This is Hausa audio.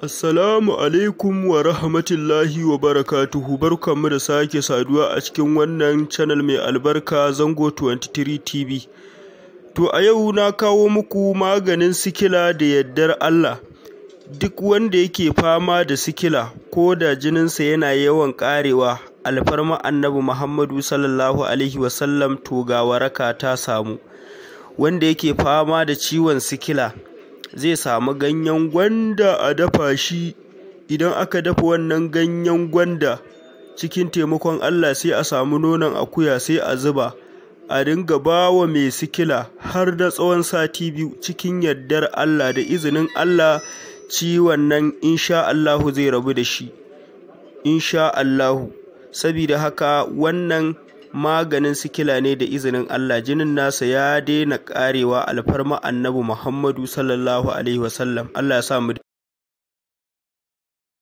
Assalamu alaikum wa rahmatullahi wa barakatuhu. Barkanmu da sake saduwa a cikin wannan channel mai albarka, Zango 23 TV. To, a yau na kawo muku maganin sikila da yardar Allah. Duk wanda yake fama da sikila, ko da jininsa yana yawan ƙarewa, alfarma Annabi Muhammadu sallallahu alaihi wasallam, to ga waraka ta samu. Wanda yake fama da ciwon sikila zai samu ganyen gwanda a dafa shi. Idan aka dafa wannan ganyen gwanda, cikin taimakon Allah sai a samu nonon akuya, sai a zuba, a dinga bawa mai sikila har da tsawon sati 2. Cikin yardar Allah da izinin Allah, ciwon nan insha Allahu zai rabu da shi, insha Allahu. Sabida haka wannan maganin sikila ne da izinin Allah, jinin nasa ya daina karewa, alfarma Annabi Muhammadu sallallahu alaihi wasallam. Allah ya sa mu.